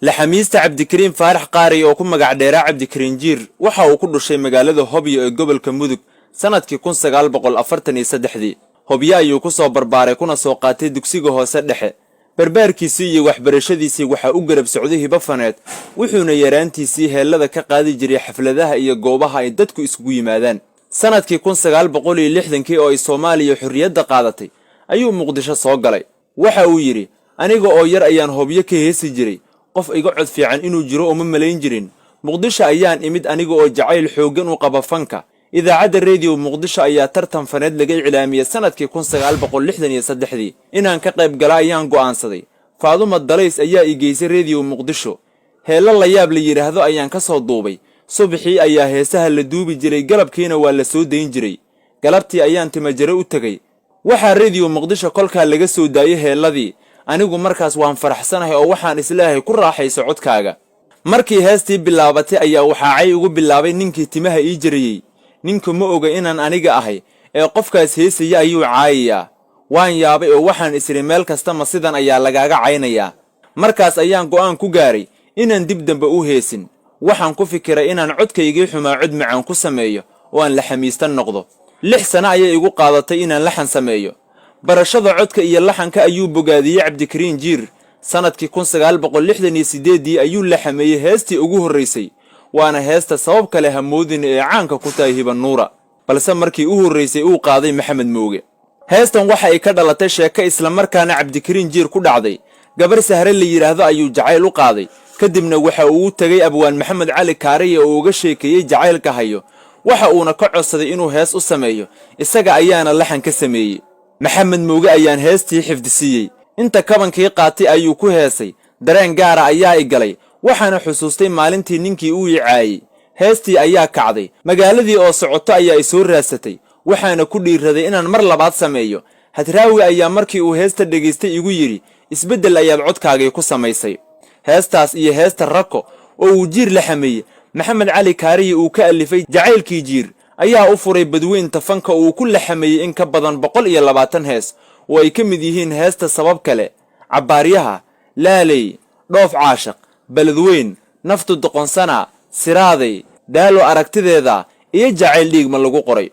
Laxamiista Cabdikariin Faarax Qaari oo ku magac dheeraa Cabdikariin Jiir waxa uu ku dhushay magaalada Hobyo ee gobolka Mudug sannadkii 1943-dii. Hobyo ayuu ku soo barbaaray kuna soo qaatay dugsiga hoose dhexe. Barbaarkiisii iyo waxbarashadiisii waxaa u garab socday hibo faneed, wuxuuna yaraantiisii heellada ka qaadi jiray xafladaha iyo goobaha ay dadku isugu yimaadaan. Sannadkii 1960-kii oo ay Soomaaliya xorriyadda qaadatay ayuu Muqdisho soo galay. Waxa uu yidhi: "Aniga oo yar ayaan Hobyo ka heesi jiray. Qof iga cod fiican inuu jiro uma malayn jirin. Muqdisho ayaan imid aniga oo jacayl xooggan u qaba fanka. Idaacadda Rediyo Muqdisho ayaa tartan faneed laga iclaamiyey sannadkii 1963-dii. Inaan ka qayb gala ayaan go'aansaday. Faaduma Dalays ayaa i geysay Rediyo Muqdisho. Heello la yaab la yidhaahdo ayaan ka soo duubay. Subaxii ayaa heesaha la duubi jiray, galabkiina waa la soo dayn jiray. Galabtii ayaan Timajare u tegey. Waxaa Rediyo Muqdisho kolkaa laga soo daayey heelladii. Anigu markaas waan faraxsanahay oo waxaan isleeyahay ku raaxayso codkaaga. Markii heestii bilaabatay ayaa waxaa cay igu bilaabay ninkii timaha ii jarayey. Ninku ma oga inaan aniga ahay ee qofkaas heesaya ayuu caayayaa. Waan yaabay oo waxaan isiri, meel kasta ma sidan ayaa lagaaga caynayaa? Markaas ayaan go'aan ku gaaray inaan dib dambe u heesin. Waxaan ku fikiray inaan codkaygii xumaa cod macaan ku sameeyo oo aan laxamiistan noqdo. 6 sano ayay igu qaadatay inaan laxan sameeyo." Barashada codka iyo laxanka ayuu bogaadiyey Cabdikariin Jiir. Sannadkii 1968-dii ayuu laxameeyey heestii ugu horraysay, waana heesta Sabab Kale Hamoodin ee caanka ku tahay Hibanuura, balse markii u horraysay uu qaaday Maxamed Mooge. Heestan waxa ay ka dhalatay sheeko islamarkaana Cabdikariin Jiir ku dhacday. Gabar Sahre la yidhaahdo ayuu jacayl u qaaday. Kadibna waxa uu u tegey abwaan Maxamed Cali Kaariye oo uga sheekeeyey jacaylka hayo, waxa uuna ka codsaday inuu hees u sameeyo. Isaga ayaana laxan ka sameeyey. Maxamed Mooge ayaan heestii xifdisiiyey. Inta kabankii qaatay ayuu ku heesay. Dareen gaara ayaa i galay, waxaana xusuustay maalintii ninkii uu i caayey. Heestii ayaa kacday. Magaaladii oo socoto ayaa i soo raadsatay, waxaana ku dhiiraday inaan mar labaad sameeyo. Hadraawi ayaa markii uu heesta dhegaystay igu yidhi: 'Isbeddel ayaad codkaagii ku samaysay.' Heestaas iyo heesta Rako oo uu Jiir la xameeyey, Maxamed Cali Kaariye uu ka alifay jacaylkii Jiir, ayaa u furay badweynta fanka uu ku laxameeyey in ka badan 120 hees oo ay ka mid yihiin heesta Sabab Kale, Cabbaaryaha, Laaley, Dhoof Caashaq, Beledweyn, Naftu Doqonsana, Siraaday, Daalo Aragtideeda iyo Jacayl Dhiigma Lagu Qoray.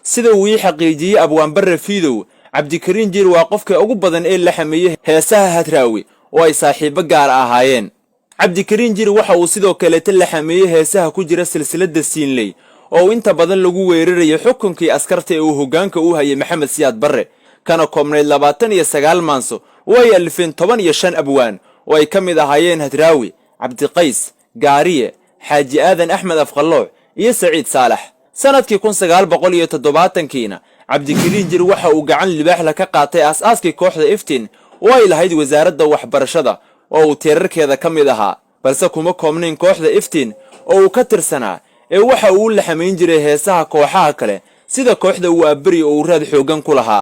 Sida uu ii xaqiijiyey abwaanbarre Fiidow, Cabdikariin Jiir waa qofka ugu badan ee la xameeyey heesaha Hadraawi oo ay saaxiibbo gaar ahaayeen. Cabdikariin Jiir waxa uu sidoo kaleeta la xameeyey heesaha ku jira silsiladda Siinley oo inta badan lagu weerarayay xukunkii askarta ee uu hoggaanka u hayay Maxamed Siyaad Barre, kana koobnayd 29 maanso oo ay alifeen 15 abwaan oo ay ka mid ahaayeen Hadraawi, Cabdiqays, Gaariye, Xaaji Aadan Axmed Afqallooc iyo Saciid Saalax. Sannadkii 1970-kiina Cabdikariin Jir waxa uu gacan libaaxla ka qaatay aas-aaskii kooxda Iftiin oo ay lahayd wasaaradda waxbarashada oo uu tiirarkeeda ka mid ahaa. Balse kuma koobnayn kooxda Iftiin oo uu ka tirsanaa ee waxa uu u laxamayn jiray heesaha kooxaha kale, sida kooxda Waaberi oo uu raad xooggan ku lahaa.